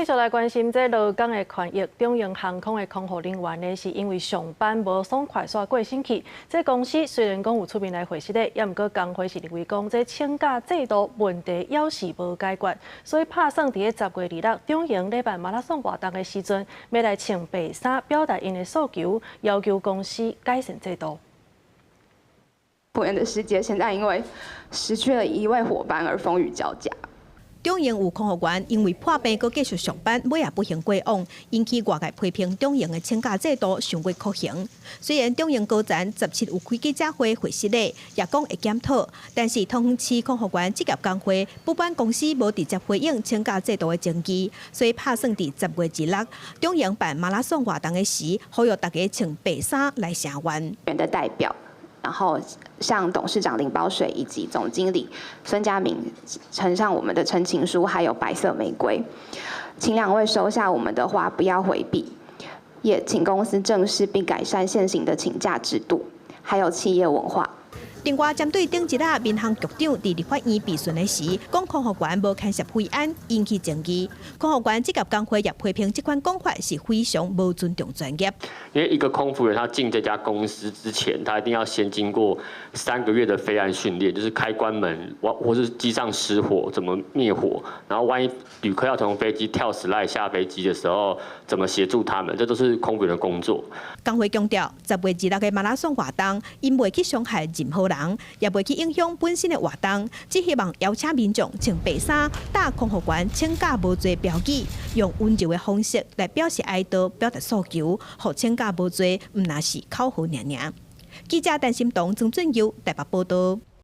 續來關心這勞工的權益。長榮航空的空服人員呢，是因為上班無爽快，煞過身去。這公司雖然講有出面來回釋的，也毋過工會是認為講這請假制度問題猶是無解決，所以拍算佇咧10月26長榮咧辦馬拉松活動的時陣，欲來穿白衫表達𪜶的訴求，要求公司改善制度。不然的世界現在因為失去了一位夥伴而風雨交加。長榮有空服員因為破病閣繼續上班，尾仔不幸過往，引起外界批評長榮的請假制度傷過酷刑。雖然長榮高層17有開記者會回釋咧，也講會檢討，但是桃園市空服員職業工會不滿公司無直接回應請假制度的爭議，所以拍算佇10月26長榮辦馬拉松活動的時，呼籲大家穿白衫來聲援。的代表，然後向董事長林寶水以及總經理孫家明呈上我們的陳情書，還有白色玫瑰，請兩位收下我們的花，不要迴避，也請公司正視並改善現行的請假制度，還有企業文化。另外，針對頂一下民航局長佇立法院備詢的時，講空服員無牽涉飛安，引起爭議。空服員職業工會也批評這款講法是非常無尊重專業。因為一個空服員他進這家公司之前，他一定要先經過3個月的飛安訓練，就是開關門，或是機上失火怎麼滅火，然後萬一旅客要從飛機跳 slide 下飛機的時候，怎麼協助他們，這都是空服員的工作。工會強調，10月26的馬拉松活動，𪜶袂去傷害任何人，也袂去影響本身的活動，只希望邀請民眾穿白衫，打空服員請假無罪標語，用溫柔的方式來表示哀悼、表達訴求，予請假無罪，毋但是口號爾爾。記者陳心彤、曾俊佑台北報道。